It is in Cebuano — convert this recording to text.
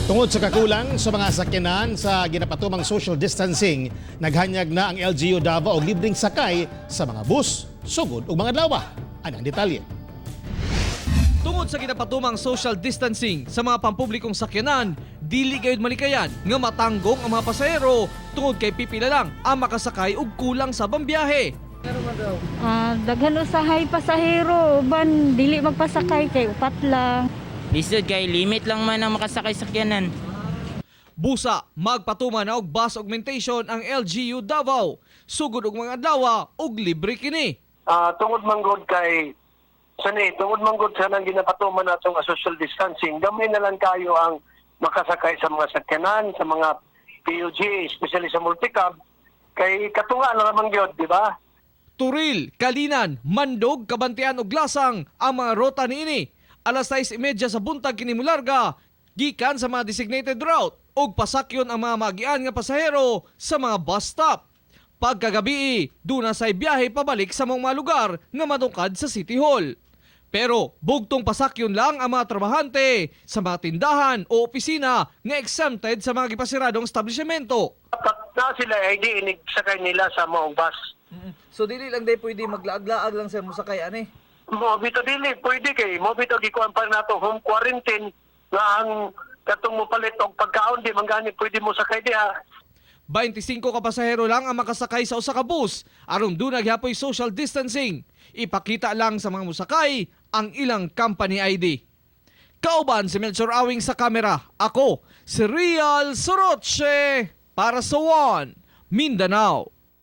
Tungod sa kakulang sa mga sakyanan sa ginapatumang social distancing, naghanyag na ang LGU Davao og libreng sakay sa mga bus, sugod ug mga adlaw. Anang detalye. Tungod sa ginapatumang social distancing sa mga pampublikong sakyanan, dili gayud malikayan nga matanggong ang mga pasahero tungod kay pipila lang ang makasakay og kulang sa biyahe. Ah, daghan usahay pasahero, uban dili magpasakay kay upat lang. Lisod kay limit lang man ang makasakay sakyanan. Busa, magpatuman na og bus augmentation ang LGU Davao. Sugod og mga adlaw og libre kini. Tungod manggod kay sani, tungod manggod sa nang ginapatuman nato nga social distancing, gamay na lang kayo ang makasakay sa mga sakyanan, sa mga PUG, especially sa multicab, kay katunga na naman gyud, di ba? Turil, Kalinan, Mandog, Kabantian ug Lasang ang mga rota niini. Alas 6:30 sa buntag kini mularga gikan sa mga designated route ug pasakyon ang mga magian nga pasahero sa mga bus stop. Pagkagabi, duna say biyahe pabalik sa mga lugar nga matungkad sa City Hall. Pero bugtong pasakyon lang ang mga trabahante sa mga tindahan o opisina nga exempted sa mga gipasiradong establishmento. Na sila ay di inig sakay nila sa maong bus. So dili lang day pwede maglaag-laag lang sir mosakay ani. Mo bito dili pwede kay mo bito gikuan pa nato home quarantine nga ang katong mopalit og pagkaon di man gani pwede mo sakay diha. 25 ka pasahero lang ang makasakay sa usa ka bus aron duna gyapoy social distancing. Ipakita lang sa mga musakay ang ilang company ID. Kauban si Melchor Awing sa kamera. Ako, si Real Soroche para sa One Mindanao.